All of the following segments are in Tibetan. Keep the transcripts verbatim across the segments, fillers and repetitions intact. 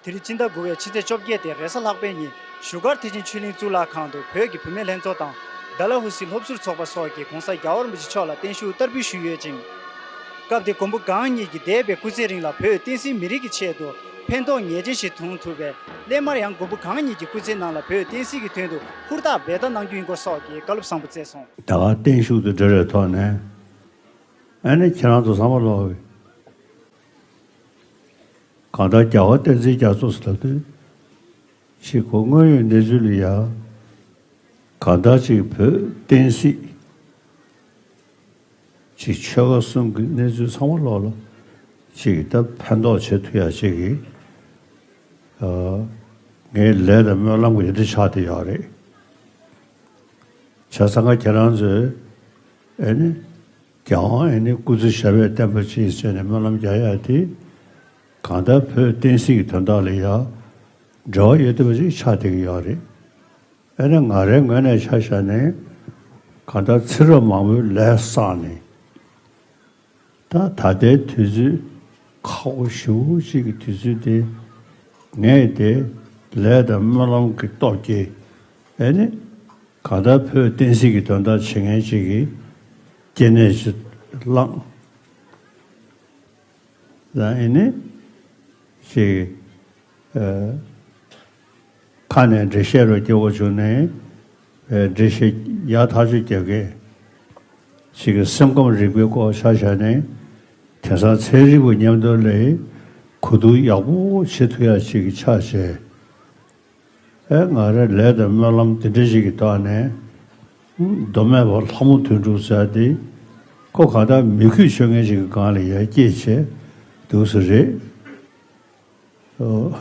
དེ་རིང་སྤྱི་ཟླ་དགུ་པའི་ཕྱི་ཚེས་བཅོ་བརྒྱད་དེ་རེས་གཟའ་ལྷག་པའི་ཉིན་བཞུགས་སྒར་ཐེག་ཆེན་ཆོས་གླིང་གཙུག་ལག་ཁང་དུ་བོད་ཀྱི་བུད་མེད་ལྷན་ཚོགས་དང་། ཌལ་ཧོ་སི་སློབ་ཟུར་ཚོགས་པ་སོགས་ཀྱིས་༸གོང་ས་རྒྱལ་བ་རིན་པོ་ཆེ་མཆོག་ལ་བརྟན་བཞུགས་བསྟར་འབུལ་ཞུས་ཡོད་ཅིང་། སྐབས་དེར་མགོན་པོ་གང་ཉིད་ཀྱིས་འདས་པའི་སྐུ་ཚེའི་རིང་ལ་བོད་བསྟན་སྲིད་མི་རིགས་ཀྱི་ཆེད་དུ་ཕན་ཐོགས་ངེས་ཅན་ཞིག་བྱུང་ཐུབ་པས། སླད་མར་ཡང་མགོན་པོ་གང་ཉིད་ཀྱི་སྐུ་ཚེའི་ནང་ལ་བོད་བསྟན་སྲིད་ཀྱི་དོན་དུ་ཧུར་ཐག་འབད་ཐབས་གནང་རྒྱུ་ཡིན་སྐོར་སོགས་ཀྱི་བཀའ་སློབ་བཟང་པོ་སྩལ་སོང་། ད་ག་བརྟན་བཞུགས་དང་འབྲེལ་བའི་ཐོག་ནས། ཨ་ནི་ཁྱེད་རང་ཚོ་ཚང་མ་ལོག་གི། གང་ལྟར་རྒྱལ་བ་བསྟན་འཛིན་རྒྱ་མཚོ་ཟེར་ལབ་དུས། ཞིག་གོ་དངོས་ཡོད་གནས་ཚུལ་ལ་ཡ། གང་ལྟར་ཅིག་བོད་བསྟན་སྲིད་ཅིག་ཆོལ་ཁ་གསུམ་གྱི་གནས་ཚུལ་ཚང་མ་ལོག་ལ་ཅིག་ད་ཕན་ཐོགས་བྱེད་ཐུབ་ཡ་ཅིག་གི། ཨ། ངའི་ལས་དང་སྨོན་ལམ་གྱི་དེ་འདྲ་ཆགས་བསྡད་ཡོད་རེད། བྱས་ཙང་ཁྱེད་རང་ཚོས་ཨེ་ནི། རྒྱལ་དབང་ཨེ་ནི་སྐུ་ཚེ་ཞབས་པད་བརྟན་པ་ཅིག་བྱས་ནས་སྨོན་ལམ་རྒྱག་ཡ་དེ། གང་ལྟར་བོད་བསྟན་སྲིད་ཀྱི་དོན་དག་ལ་ཡ། འབྲེལ་བ་ཡོད་བསྡད་པ་ཅིག་ཆགས་བསྡད་ཀྱི་ཡོད་རེད། ཨེ་ནི་ང་རའི་ངོས་ནས་ཆ་བཞག་ནས། གང་ལྟར་ཚེ་རབས་མང་པོའི་ལས་བསགས་ནས། ད་ད་ལྟའི་དུས་ཚོད་ཁག་པོ་ཞེ་པོ་ཅིག་གི་དུས་ཚོད་དེ། ངས་དེ་ལས་དང་སྨོན་ལམ་གྱི་སྟོབས་ཀྱིས་ཨེ་ནི། གང་ལྟར་བོད་བསྟན་སྲིད་ཀྱི་དོན་དག་བྱེད་མཁན་ཅིག་གི་སྐྱེ་གནས་ཅིག་བླངས། ལ་ཨེ་ནི། ཅིག་ཨ། ཁ་ནས་འགྲེལ་བཤད་རུ་སྐྱེ་བོ་བྱུང་ནས། ཨ། འགྲེལ་བཤད་ཡག་ཐག་ཆོད་རྒྱག་མཁན་ཅིག་གི་སེམས་ཁམས་རིག་པའི་སྐོར་ཆ་བཞག་ནས། དེང་སང་ཚན་རིག་པ་མཉམ་དུ་ལས་གོ་བསྡུར་ཡག་པོ་བྱེད་ཐུབ་ཡ་ཅིག་གི་ཆ་བྱས། ཨེ། ང་རའི་ལས་དང་སྨོན་ལམ་དེ་འདྲ་ཞིག་གི་ཐོག་ནས། མདོ་སྨད་པ་ལྷ་མོ་དོན་གྲུབ་ཟེར་དེ། ཁོ་གང་ལྟར་མི་རྒྱུད་ཆོས་མཁན་ཞིག་གི་སྒང་ལ་ཡར་སྐྱེས་བྱས་འདུག་ས་རེད། ཨོ།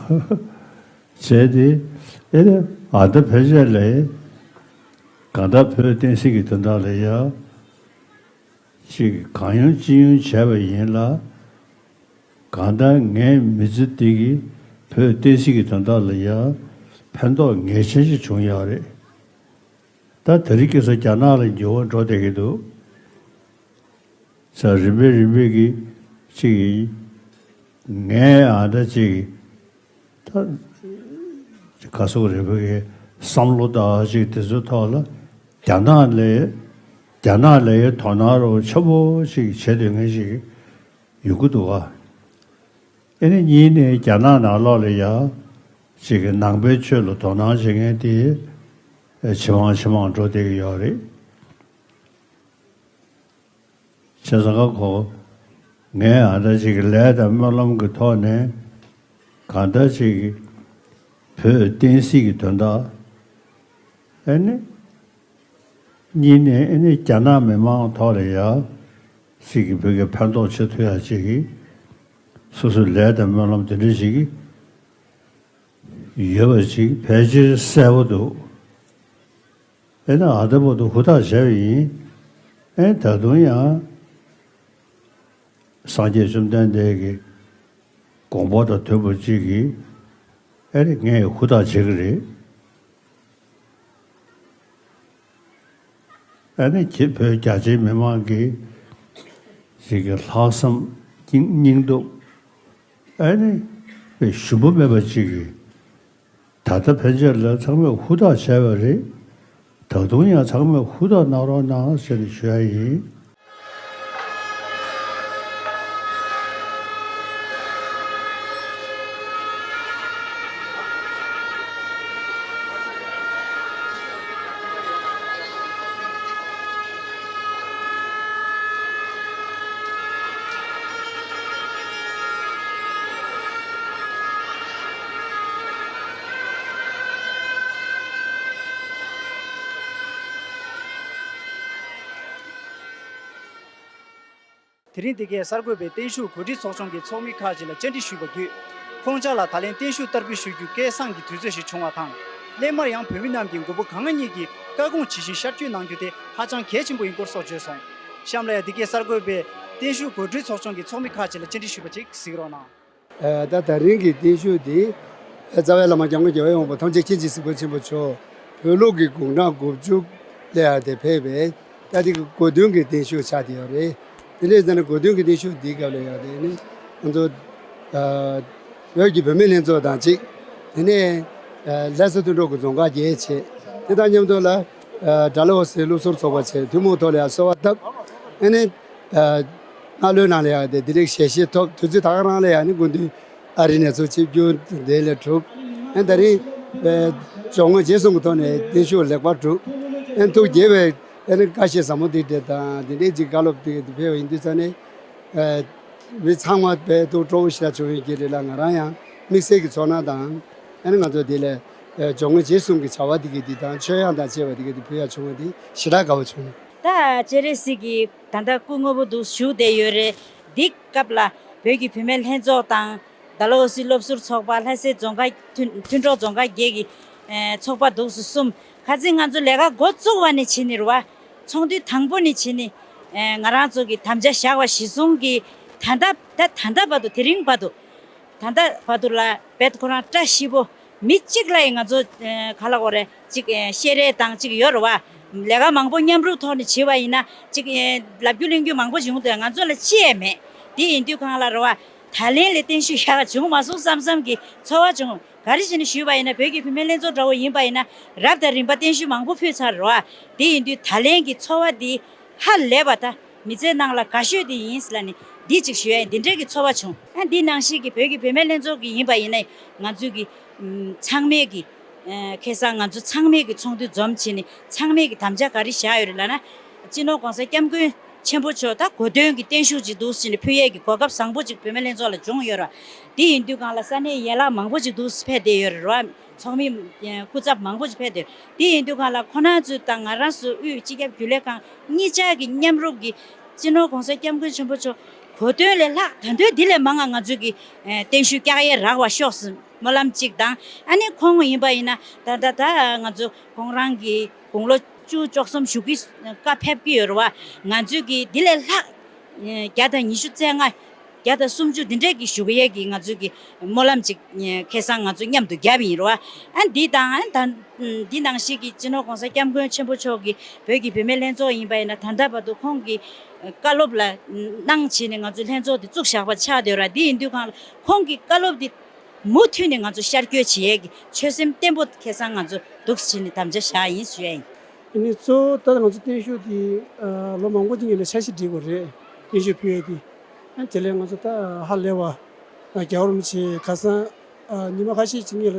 བྱས་ཏེ། ཨེ་ནི། ཨ། ད་ཕལ་ཆེར་ལས། གང་ལྟར་བོད་བསྟན་སྲིད་ཀྱི་དོན་དག་ལ་ཡ། ཅིག་གང་ཡོང་ཅི་ཡོང་བྱས་པ་ཡིན་ལ། གང་ལྟར་ངའི་མི་ཚེ་འདི་གིས་བོད་བསྟན་སྲིད་ཀྱི་དོན་དག་ལ་ཡ་ཕན་ཐོགས་ངེས་ཅན་ཞིག་བྱུང་ཡོད་རེད། ད་དེ་རིང་ཁ་སང་རྒྱ་ནག་ལ་འགྱུར་བ་འགྲོ་བསྡད་ཀྱི་འདུག་ས། རིམ་པས་རིམ་པས་ཀྱིས་ཅིག་ངའི་ཨ་ད་ཅིག་ད་ག་སོག་རེ་བོ་གི་བསམ་བློ་དང་ཅིག་དེ་ཚོའི་ཐོག་ལ་རྒྱ་ནག་ལས་རྒྱ་ནག་ལས་དོ་སྣང་རོགས་ཆེན་པོ་ཅིག་བྱེད་འདོད་མཁན་ཞིག་ཡོད་ཀྱི་འདུག་ག་ཨེ་ནི་གཉིས་ནས་རྒྱ་ནག་ནང་ལོགས་ལ་ཡ་ཅིག་གི་ནང་པའི་ཆོས་ལ་དོ་སྣང་བྱེད་མཁན་དེ་ཇེ་མང་ཇེ་མང་འགྲོ་བསྡད་ཀྱི་ཡོད་རེད། བྱས་ཙང་ཁོ་ངས་ཨ་ད་ཅིག་གི་ལས་དང་སྨོན་ལམ་གྱི་ཐོག་ནས་གང་ལྟར་ཅིག་གི་བོད་བསྟན་སྲིད་ཀྱི་དོན་དག་ཨེ་ནི། གཉིས་ནས་ཨེ་ནི་རྒྱ་ནག་མི་མང་ཐོག་ལ་ཡ་ཅིག་གི་བོད་ཀྱི་ཕན་ཐོགས་བྱེད་ཐུབ་ཡ་ཅིག་གི་སོ་སོའི་ལས་དང་སྨོན་ལམ་དེ་འདྲ་ཞིག་ཡོད་པ་ཅིག་ཕལ་ཆེར་གསལ་པོ་འདུག་ཨེ་ནི་ཨ་ད་བར་དུ་ཧུར་ཐག་བྱས་པ་ཡིན། ཨེ་ད་དུང་ཡང་སངས་རྒྱས་བཅོམ་ལྡན་འདས་ཀྱི་དགོངས་པ་དང་མཐུན་པ་ཅིག་གིས་ཨེ་ནི་ངས་ཧུར་ཐག་བྱེད་ཀྱི་རེད། ཨ་ནི་ཁྱེད་བོད་རྒྱ་ཆེའི་མི་མང་གི་ཅིག་གི་ལྷག་བསམ་སྙིང་སྙིང་སྟོབས་ཨ་ནི་ཞུམ་པ་མེད་པ་ཅིག་གིས་ད་ལྟ་ཕན་ཆད་ལ་ཚང་མས་ཧུར་ཐག་བྱས་པ་རེད། ད་དུང་ཡང་ཚང་མས་ཧུར་ཐག་གནང་རོགས་གནང་ཟེར་ནས་ཞུ་ཡ་ཡིན། དེ་རིང་འདི་གའི་གསར་འགོད་པས་བརྟན་བཞུགས་གོ་སྒྲིག་ཚོགས་ཆུང་གི་ཚོགས་མི་ཁག་ཅིག་ལ་བཅར་འདྲི་ཞུས་པ་བརྒྱུད། ཁོང་ཅག་ལ་ད་ལན་བརྟན་བཞུགས་བསྟར་འབུལ་ཞུ་རྒྱུ་སྐལ་བཟང་གི་དུས་ཚོད་ཞིག་བྱུང་བ་དང་། སླད་མར་ཡང་བོད་མི་རྣམས་ཀྱིས་མགོན་པོ་གང་ཉིད་ཀྱི་བཀའ་དགོངས་ཇི་བཞིན་ཤར་བསྐྱོད་གནང་རྒྱུ་དེ་ཧ་ཅང་གལ་ཆེན་པོ་ཡིན་སྐོར་སོགས་བརྗོད་སོང་། གཤམ་ལ་ཡང་འདི་གའི་གསར་འགོད་པས་བརྟན་བཞུགས་གོ་སྒྲིག་ཚོགས་ཆུང་གི་ཚོགས་མི་ཁག་ཅིག་ལ་བཅར་འདྲི་ཞུས་པ་ཅིག་གཟིགས་རོགས་གནང་། ཨ། ད་ད་རིང་གི་བརྟན་བཞུགས་འདི། ཨ། རྩ་བའི་བླ་མ་སྐྱབས་མགོན་རྒྱལ་བ་ཡོངས་གྲགས་ཐམས་ཅད་མཁྱེན་ཅིང་གཟིགས་པ་ཆེན་པོ་མཆོག་བོད་ལུགས་ཀྱི་དགུང་གྲངས་དགུ་བཅུ་ལ་ཡར་དེ་ཕེབས་པའི་ད་དེ་གི་གོ་སྟོན་གྱི་བརྟན་བཞུགས་ཆགས་བསྡད་ཡོད་རེད། དེ་འདྲ་ཡིན་ཙང་ནས་གོ་སྟོན་གྱི་བརྟན་བཞུགས་འདིའི་སྐབས་ལ་ཡང་དེ་ནི་ང་ཚོ། ཨ། བོད་ཀྱི་བུད་མེད་ལྷན་ཚོགས་དང་གཅིག་དེ་ནས་ལྷ་ས་མཐུན་གྲོགས་ཀྱི་རྫོང་ཁག་བརྒྱད་བྱས། དེ་དང་མཉམ་དུ་ལ་སྦྲ་ལ་འོ་སི་སློབ་ཟུར་ཚོགས་པ་བྱས། ཐུན་མོང་ཐོག་ལ་ཡང་གསོལ་བ་བཏབ། ཨ་ནི། སྔ་ལོའི་ནང་ལ་ཡང་དེ་དེ་རིགས་ཞལ་བཞེས་ཐོབ། དུས་ཚོད་ད་ག་རང་ལ་ཡང་ནི་སྐུ་མདུན་ཨ་རི་ནས་ཚུར་ཆིབས་བསྒྱུར་དེ་ལས་གྲུབ། ཨ་ནི་ད་རིང་སྦྱོར་དངོས་རྗེས་གསུམ་གྱི་ཐོག་ནས་བརྟན་བཞུགས་ལེགས་པར་གྲུབ། ཨ་ནི་ཐུགས་དགྱེས་པའི་ཨ་ནི་བཀའ་བཤད་ཟབ་མོ་འདི་འདྲ་དང་དེ་འདྲའི་ཅིག་བཀའ་སློབ་དེ་ཕེབས་པ་ཡིན་དུས་ཙང་ནས། མི་ཚང་མ་དཔེ་ཐུགས་སྤྲོ་བོ་ཞེ་དྲག་བྱུང་ཡོད་ཀྱི་རེད་ལ། ང་རང་ཡང་དམིགས་བསལ་གྱི་ཚོར་སྣང་དང་། ཨ་ནི་ང་ཚོ་འདི་ལ་སྦྱོར་དངོས་རྗེས་གསུམ་གྱི་བྱ་བ་འདི་གི་འདི་དང་ཆོས་དབྱངས་དང་བཅས་པ་འདི་གི་འདི་ཕུལ་ཡག་བྱུང་བ་འདི་ཞེ་དྲག་དགའ་བོ་བྱུང་། ད་སྤྱན་རས་གཟིགས་ཀྱིས་ད་ལྟ་སྐུ་ངོ་བོ་འདུག་བཞུགས་བསྡད་ཡོད་རེད། འདི་སྐབས་ལ་བོད་ཀྱི་བུད་མེད་ལྷན་ཚོགས་དང་། ཌལ་ཧོ་སི་སློབ་ཟུར་ཚོགས་པ། ལྷ་སའི་རྫོང་ཁག་མཐུན་མཐུན་གྲོགས་རྫོང་ཁག་བརྒྱད་ཀྱི་ཚོགས་པ་འདུག་སུ་གསུམ། ཁ་ཚིག་ང་ཚོ་ལས་ཀ་འགོ་བཙུགས་པ་ནས་བྱས་ནས་རེད་བ། ཚོགས་འདུ་དང་པོ་ནས་བྱས་ནས་ང་རང་ཚོ་གི་དམ་བཅའ་བཞག་པ་གཞིར་བཟུང་གིས་ད་ལྟ་ད་ད་ལྟ་བར་དུ། དེ་རིང་བར་དུ། ད་ལྟ་བར་དུ་ལ་རྦད་ཁོ་རང་བཀྲ་ཤིས་པོ། མི་གཅིག་ལ་ཡིན་ང་ཚོ་ག་ལ་གོ་རེ་གཅིག་བཤད་རེས་དང་གཅིག་ཡོད་རེད་བ། ལས་ཀ་མང་པོ་མཉམ་རུབ་ཐོག་ནས་བྱས་པ་ཡིན་ན་གཅིག་ལབ་རྒྱུ་གླེང་རྒྱུ་མང་པོ་བྱུང་དུས་ང་ཚོ་ལ་ཅི་ཡང་མེད། དེ་ཡིན་དུས་གང་ལ་རེད་བ། ད་ལན་ལས་བརྟན་བཞུགས་ཡག་བྱུང་མ་སོང་བསམ་བསམ་གྱི་ཚོར་བ་བྱུང་། ག་རེ་བྱས་ནས་ཞུས་པ་ཡིན་ན། བོད་ཀྱི་བུད་མེད་ལྷན་ཚོགས་འདྲ་བོ་ཡིན་པ་ཡིན་ན་རབ་དང་རིམ་པ་བརྟན་བཞུགས་མང་པོ་ཕུལ་ཚར་རེད་བ། དེ་ཡིན་དུས་ད་ལན་གྱི་ཚོར་བ་འདི་ཧ་ལས་པ། ད་མི་ཚེ་ནང་ལ་དགའ་ཤོས་དེ་ཡིན་ལབ་ནས་འདི་གཅིག་ཞུ་ཡ་ཡིན། འདི་འདྲའི་གི་ཚོར་བ་བྱུང་། ཨ་འདི་ནང་བཞིན་གྱི་བོད་ཀྱི་བུད་མེད་ལྷན་ཚོགས་ཀྱི་ཡིན་པ་ཡིན་ན་ང་ཚོའི་གི་ཚང་མས་གི་ཁ་སང་ང་ཚོ་ཚང་མས་གི་ཚོགས་འདུ་འཛོམས་བྱས་ནས་ཚང་མས་གི་དམ་བཅའ་ག་རེ་བཞག་ཡོད་རེད་ལབ་ན། སྤྱི་ནོར་༸གོང་ས་༸སྐྱབས་མགོན་ཆེན་པོ་མཆོག་ད་གོ་སྟོན་གྱི་བརྟན་བཞུགས་ཅིག་འདུག་ཟེར་ནས་ཕུལ་ཡས་ཀྱི་གོ་སྐབས་བཟང་པོ་ཅིག་བུད་མེད་ལྷན་ཚོགས་ལ་བྱུང་ཡོད་རེད། དེ་ཡིན་དུས་གང་ལ་ས་གནས་ཡན་ལག་མང་པོ་ཅིག་འདུག་ཕེབས་བསྡད་ཡོད་རེད་བ། ཚོགས་མི་སྐུ་ཚབ་མང་པོ་ཅིག་ཕེབས་བསྡད་ཡོད། དེ་ཡིན་དུས་གང་ལ་ཁོ་རང་ཚོས་དང་ང་རང་ཚོ་དབུས་སྤྱི་ཁྱབ་རྒྱུན་ལས་ཁང་གཉིས་ཆ་གི་མཉམ་རུབ་ཀྱིས་སྤྱི་ནོར་༸གོང་ས་༸སྐྱབས་མགོན་ཆེན་པོ་མཆོག་གོ་སྟོན་ལས་ལྷག་ད་དུང་འདི་ལས་མང་ང་ང་ཚོས་ཀྱི་བརྟན་བཞུགས་བཀྱག་ཡས་རག་པ་ཤོག་ཟེར་སྨོན་ལམ་གཅིག་དང་། ཨ་ནི་ཁོང་ཡིན་པ་ཡིན་ན་ད་ད་ད་ང་ཚོ་ཁོང་རང་གི་དགུང་ལོ་བཅུ་བཅུ་གསུམ་བཞུགས་ཀྱི་བཀའ་ཕེབས་ཀྱི་ཡོད་རེད་བ། ང་ཚོས་ཀྱི་འདི་ལས་ལྷག་བརྒྱ་དང་ཉི་ཤུ་རྩ་ལྔ། བརྒྱ་དང་སུམ་ཅུ་འདི་འདྲས་ཀྱི་བཞུགས་ཡས་ཀྱི་ང་ཚོས་ཀྱི་སྨོན་ལམ་ཅིག་ཁ་སང་ང་ཚོ་མཉམ་དུ་བརྒྱབ་ཡིན་རེད་བ། ཨ་འདི་དང་ཨ་ད་འདི་ནང་བཞིན་གྱི་སྤྱི་ནོར་༸གོང་ས་༸སྐྱབས་མགོན་ཆེན་པོ་མཆོག་གིས་བོད་ཀྱི་བུད་མེད་ལྷན་ཚོགས་ཡིན་པ་ཡིན་ན་ད་ལྟ་བར་དུ་ཁོང་གི་བཀའ་སློབ་ལ་གནང་བྱས་ནས་ང་ཚོའི་ལྷན་ཚོགས་འདི་བཙུགས་བཞག་པ་ཆགས་བསྡད་ཡོད་ར། འདི་ཡིན་དུས་གང་ལ་ཁོང་གི་བཀའ་སློབ་འདི་མུ་མཐུད་ནས་ང་ཚོ་ཤར་བསྐྱོད་བྱེད་ཡས་ཀྱི་ཆོད་སེམས་བརྟན་པོ་ཁ་སང་ང་ཚོ་འདུག་སེ་བྱས་ནས་དམ་བཅའ་བཞག་ཡིན་ཞུ་ཡ་ཡིན། ཨ་ནི་གཙོ་བོ་ད་ང་ཚོ་བརྟན་བཞུགས་འདི་ལོ་མང་པོ་ཅིག་སྔོན་ལ་འཆར་གཞི་བསྒྲིགས་པ་རེད། བརྟན་བཞུགས་ཕུལ་ཡས་འདི། ཨ་ནི་དེ་ལས་ང་ཚོ་ད་ཧ་ལས་པ་རྒྱལ་བ་རིན་པོ་ཆེ་ཁ་སང་ཉི་མ་ཁ་ཤས་ཅིག་སྔོན་ལ་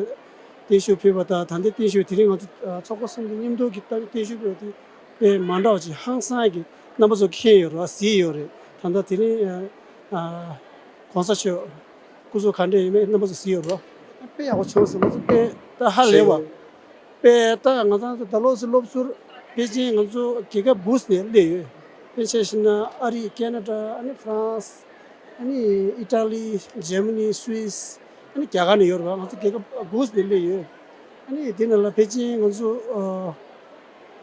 བརྟན་བཞུགས་ཕུལ་བ་དང་། ད་ལྟའི་བརྟན་བཞུགས་དེ་རིང་ང་ཚོ་ཚོགས་པ་གསུམ་གྱི་མཉམ་དུ་གི་བརྟན་བཞུགས་ཕུལ་བ་དེ་དཔེ་མ་འདྲ་བ་ཅིག་ཧང་སང་གི་རྣམ་པ་ཚོ་མཁྱེན་ཡོད་རེད་བ། གཟིགས་ཡོད་རེད། ད་ལྟ་དེ་རིང་༸གོང་ས་མཆོག་སྐུ་གཟུགས་ག་འདྲ་ཡོད་མེད་རྣམ་པ་ཚོ་གཟིགས་ཡོད་རེད་བ། དཔེ་ཡག་པོ་བྱུང་སོང་། ང་ཚོ་དཔེ་ད་ཧ་ལས་པ། དཔེ་ད་ང་ཚང་ཚོ་ད་ལོ་སི་སློབ་ཟུར་ཕལ་ཆེར་ང་ཚོ་རྒྱལ་ཁབ་དགུ་ནས་སླེབས་ཡོད། དཔེ་ཆ་བཞག་ན་ཨ་རི། ཁེ་ན་ཌ། ཨ་ནི་ཧྥ་རན་སི། ཨ་ནི་ཨི་ཊ་ལི། འཇར་མ་ནི། སུད་སི། ཨ་ནི་རྒྱ་གར་ནས་ཡོད་རེད་བ། ང་ཚོ་རྒྱལ་ཁབ་དགུ་ནས་སླེབས་ཡོད། ཨ་ནི་དེ་ནང་ལ་ཕལ་ཆེར་ང་ཚོ་ཨ་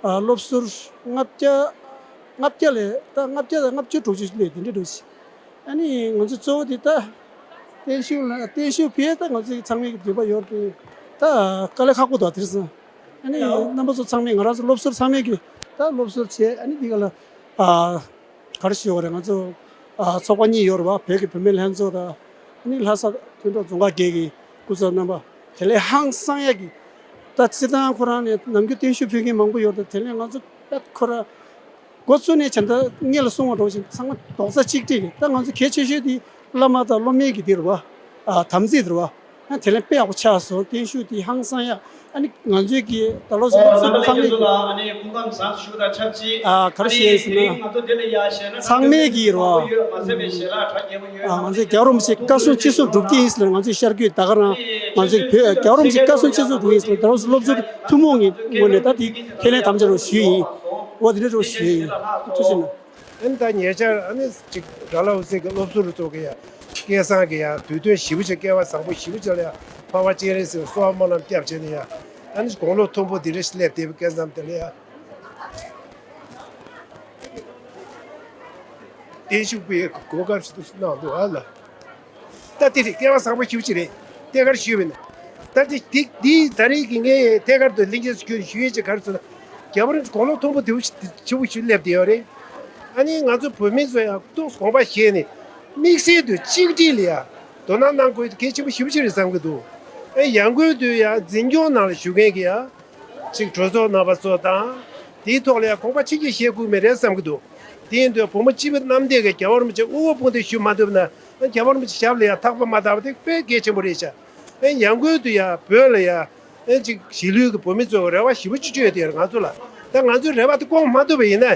ཨ་སློབ་ཟུར་ལྔ་བརྒྱ། ལྔ་བརྒྱ་ལས་ད་ལྔ་བརྒྱ་དང་ལྔ་བཅུ་དྲུག་ཅུ་སླེབས་དེ་འདྲ་འགྲོ་ཞིག་ཨ་ནི་ང་ཚོ་གཙོ་བོ་དེ་ད་བརྟན་བཞུགས་ལ་བརྟན་བཞུགས་ཕུལ་ད་ང་ཚོའི་ཚང་མའི་གི་འདོད་པ་ཡོད་དེ། ད་དཀའ་ལས་ཁག་པོ་འདུག་དེ་རེད་སོང་། ཨ་ནི་རྣམ་པ་ཚོ་ཚང་མས་ང་རང་ཚོ་སློབ་ཟུར་ཚང་མས་གི་ད་སློབ་ཟུར་བྱས། ཨ་ནི་འདི་ག་ལ་ཨ་ག་རེ་ཞུ་དགོས་རེད། ང་ཚོ་ཨ་ཚོགས་པ་གཉིས་ཡོད་རེད་བ། བོད་ཀྱི་བུད་མེད་ལྷན་ཚོགས་དང་། ཨ་ནི་ལྷ་ས་མཐུན་གྲོགས་རྫོང་ཁག་བརྒྱད་ཀྱི་སྐུ་ཚབ་རྣམ་པ། དེ་ལས་ཧང་སང་ཡག་གི་ད་སྤྱིར་བཏང་ཁོ་རང་ནས་ནམ་རྒྱུན་བརྟན་བཞུགས་ཕུལ་མཁན་མང་པོ་ཡོད་རེད། དེ་ལས་ང་ཚོ་ད་ཁོ་ར་འགོ་བཙུགས་ནས་བྱས་ད་སྔོན་ལ་གསུང་བ་འདྲ་བོ་ཞིག་ཚང་མ་རྡོག་རྩ་གཅིག་སྒྲིལ་གྱིས། ད་ང་ཚོ་གལ་ཆེ་ཤོས་དེ་བླ་མ་དང་སློབ་མའི་གི་དེ་རེད་བ། ཨ་དམ་ཚིག་རེད་བ། ཨ་དེ་ལས་དཔེ་ཡག་པོ་ཆགས་སོང་། བརྟན་བཞུགས་དེ་ཧང་སང་ཡག་ཨ་ནི་ང་ཚོའི་གི་ད་ལོ་ཨོ་ཚང་མས་ཨ་ག་རེ་བཤད་ཟེར་ན། ཚང་མས་གི་རོ། ཨ་ང་ཚོའི་རྒྱལ་བ་རིན་པོ་ཆེ་བཀའ་གསུང་ཆོས་གསུང་སྒྲུབ་ཀྱི་ཡིན་ཟེར། ང་ཚོའི་ཤར་རྒྱུད་ད་ག་རང་ང་ཚོའི་བོད་རྒྱལ་བ་རིན་པོ་ཆེ་བཀའ་གསུང་ཆོས་གསུང་སྒྲུབ་ཡིན་ཟེར། ད་རུང་སློབ་ཟུར་ཐུན་མོང་གི་ངོས་ནས་ད་དེ་ཁས་ལེན་དམ་བཅའ་རུ་ཞུས་ཡིན། འོ་དེ་འདྲ་རུ་ཞུས་ཡིན། ཐུགས་རྗེ་གནང་། ཨ་ནི་ད་ཉེ་ཆར་ཨ་ནི་ཅིག་ཌལ་ཧོ་སི་གི་སློབ་ཟུར་ཚོ་གི་ཡང་སྐལ་བཟང་གི་ཡང་དུས་སྟོན་ཞེ་པོ་ཅིག་སྐལ་བ་བཟང་པོ་ཞེ་པོ་ཅིག་ལ་ཡང་འཕགས་པ་སྤྱན་རས་གཟིགས་ལ་གསོལ་བ་སྨོན་ལམ་བརྒྱབ་བྱས་ནས་ཡང་ཨ་ནི་དགུང་ལོ་མཐོན་པོ་འདི་འདྲ་ཞིག་སླེབས་བསྡད་པའི་སྐབས་མཚམས་དེ་ལ་ཡང་། བརྟན་བཞུགས་པའི་གོ་སྐབས་ཤིག་གནང་འདུག་ཨ་ལ། ད་དེ་རེད། སྐལ་བ་བཟང་པོ་ཞེ་པོ་ཅིག་རེད། ཐད་ཀར་ཞུས་པ་ཡིན་ན། ད་དེ་དེ་དེ་ད་རེས་ཀྱི་ངས་ཐད་ཀར་དུ་ལྷན་རྒྱས་སུ་ཁྱོད་ཞུ་ཡས་ཅིག་ག་རེ་ཟེར་ན། རྒྱལ་བ་རིན་པོ་ཆེ་དགུང་ལོ་མཐོན་པོ་དེ་བོ་ཞིག་ཆེ་བོ་ཞིག་སླེབས་བསྡད་ཡོད་རེད། ཨ་ནི་ང་ཚོ་བོད་མི་ཚོ་ཡང་ཐུགས་དགོངས་པ་བཞེས་ནས་དམིགས་བསལ་དུ་གཅིག་སྒྲིལ་ལ་ཡང་ དོ་སྣང་གནང་དགོས་དེ་གལ་ཆེན་པོ་ཞེ་པོ་ཅིག་རེད་བསམ་གྱི་འདུག་ཨེ་ཡང་སྒོས་དུ་ཡང་འཛིན་སྐྱོང་ནང་ལ་ཞུགས་མཁན་གྱི་ཡང་ཅིག་གྲོས་ཚོགས་རྣམ་པ་ཚོ་དང་དེའི་ཐོག་ལ་ཡང་དགོངས་པ་ཆེ་ཆེ་བཞེས་དགོས་མེད་རེད་བསམ་གྱི་འདུག་དེ་ཡིན་དུས་བུ་མོ་སྤྱི་བོ་རྣམ་ལྡན་གྱི་རྒྱལ་བ་རིན་པོ་ཆེ་དབུ་བ་དཔུང་འདེགས་ཞུ་མ་ཐུབ་ན་རྒྱལ་བ་རིན་པོ་ཆེ་ཞབས་ལ་ཡང་ཐག་པ་མ་བཏགས་པ་དེ་དཔེ་གལ་ཆེན་པོ་རེད་ཤག་ཨེ་ཡང་སྒོས་དུ་ཡང་བོད་ལ་ཡང་ཨེ་ཅིག་གཞིས་ལུས་ཀྱི་བོད་མི་ཚོའི་རེ་བ་ཞེ་པོ་ཅིག་བཅོལ་ཡོད་དེ་ང་ཚོ་ལ། ད་ང་ཚོའི་རེ་བ་དེ་སྐོང་མ་ཐུབ་པ་ཡིན་ན་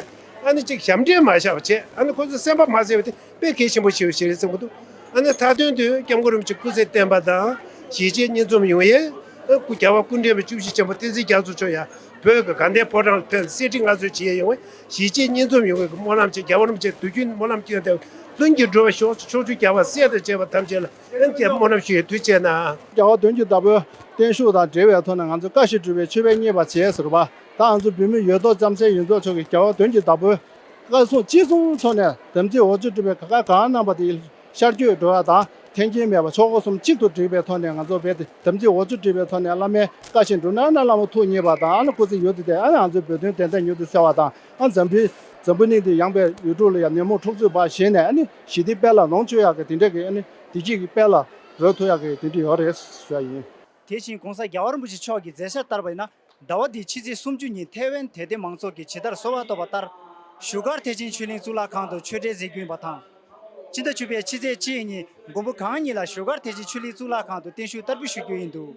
ཨ་ནི་ཅིག་ཞབས་འདྲེན་མ་བྱས་པ་བྱས་ཨ་ནི་ཁོ་ཚོའི་སེམས་པ་མ་གསལ་བ་དེ་དཔེ་གལ་ཆེན་པོ་ཞེ་པོ་ཞིག་རེད་བསམ་གྱི་འདུག་ཨ་ནི་མཐའ་དོན་དུ་སྐྱབས་མགོན་རིན་པོ་ཆེ་སྐུ་ཚེ་བརྟན་པ་དང་གཞིས་བྱེས་གཉིས་འཛོམས་ཡོང་ཡས། སྐུ་རྒྱལ་བ་སྐུ་ཕྲེང་བཅུ་བཞི་ཆེན་པོ་བསྟན་འཛིན་རྒྱ་མཚོ་མཆོག་ཡང་བོད་ཀྱི་དགའ་ལྡན་ཕོ་བྲང་ལ་ཕེབས་གསེར་ཁྲི་མངའ་གསོལ་བྱེད་ཡས་ཡོང་བས་གཞིས་བྱེས་གཉིས་འཛོམས་ཡོང་བའི་སྨོན་ལམ་ཆེ། རྒྱལ་བ་རིན་པོ་ཆེ་དུས་རྒྱུན་སྨོན་ལམ་སྐྱོན་ཏེ་ལྷུན་གྱིས་འགྲོ་བ་ཤོག་ཕྱོགས་བཅུའི་རྒྱལ་བ་སྲས་དང་བཅས་པ་ཐམས་ཅད་ལ་ཨེ་ཀྱང་སྨོན་ལམ་ཞུ་ཡས་དུས་བཅད་ན། རྒྱལ་བ་དོན་གྱི་བདག་པོའི་བརྟན་བཞུགས་དང་འབྲེལ་བའི་ཐོག་ནས་ང་ཚོས་བཀའ་བཞིན་སྒྲུབ་པའི་མཆོད་པའི་མཉེས་པ་བྱས་ཟེར་བ། ད་ང་ཚོ་བོད་མི་ཡོད་དོ་ལྕམ་སྲས་ཡོངས་རྫོགས་མཆོག་གིས་རྒྱལ་བ་དོན་གྱི་བདག་པོའི་བཀའ་གསུང་ཅི་གསུང་ཐོག་ནས་དམ་ཚིག་འོག་ཆོས་སྒྲུབ་པའི་ག་ག་གང་གནང་པ་དེ་ཤར་བསྐྱོད་འགྲོ་བ་དང་འཐེན་འཁྱེར་མེད་པ་ཆོས་སྒོ་གསུམ་གཅིག་ཏུ་བསྒྲིལ་བའི་ཐོག་ནས་ང་ཚོ་བོད་དེ་དམ་ཚིག་འོག་ཆོས་སྒྲུབ་པའི་ཐོག་ནས་བླ་མའི་བཀའ་བཞིན་སྒྲུབ་ན་ན་བླ་མ་ཐུགས་མཉེས་པ་དང་ཨ་ནི་སྐུ་ཚེ་ཡུན་དུ་བརྟན་ཨ་ནི་ང་ཚོའི་བོད་དོན་བདེན་མཐའ་མྱུར་དུ་གསལ་བ་དང་ཨ་འཛམ་བུའི་འཛམ་བུ་གླིང་འདི་ཡངས་པའི་ཡུལ་གྲུ་ལ་ཡང་ཉོན་མོངས་འཁྲུག་རྩོད་བ་ཞེས་ནས་ཨ་ནི་ཞི་བདེའི་དཔལ་ལ་ལོངས་སྤྱོད་ཡག་གི་དེ་འདྲ་གི་ཨ་ནི་བདེ་སྐྱིད་ཀྱི་དཔལ་ལ་རོལ་ཐུབ་ཡག་གི་དེ་འདྲ་ཡོད་རེད་ཟེར་ཡ་ཡིན། དེ་བཞིན་༸གོང་ས་༸རྒྱལ་བ་རིན་པོ་ཆེ་མཆོག་གི་མཛད་འཆར་ལྟར་བ་ཡིན་ན། ཟླ་བ་འདིའི་ཕྱི་ཚེས་སུམ་ཅུ་ཉིན་ཐའེ་ཝན་དད་ལྡན་མང་ཚོགས་ཀྱིས་ཇི་ལྟར་གསོལ་བ་བཏབ་པ་ལྟར། བཞུགས་སྒར་ཐེག་ཆེན་ཆོས་གླིང་གཙུག་ལག་ཁང་དུ་ཆོས་འབྲེལ་མཛད་རྒྱུ་ཡིན་པ་དང་། སྤྱི་ཟླ་བཅུ་པའི་ཕྱི་ཚེས་གཅིག་ཉིན་མགོན་པོ་གང་ཉིད་ལ་བཞུགས་སྒར་ཐེག་ཆེན་ཆོས་གླིང་གཙུག་ལག་ཁང་དུ་བརྟན་བཞུགས་བསྟར་འབུལ་ཞུ་རྒྱུ་ཡིན་འདུག་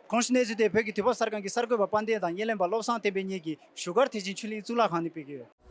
གོང་ཞུས་གནས་ཚུལ་དེ་བོད་ཀྱི་དུས་བབ་གསར་ཁང་གི་གསར་འགོད་པ་དཔལ་ལྡན་དང་དབྱིན་ལན་པ་བློ་བཟང་བསྟན་འཕེལ་གཉིས་ཀྱིས་བཞུགས་སྒར་ཐེག་ཆེན་ཆོས་གླིང་གཙུག་ལག་ཁང་ནས་སྤེལ་གྱི་ཡོད།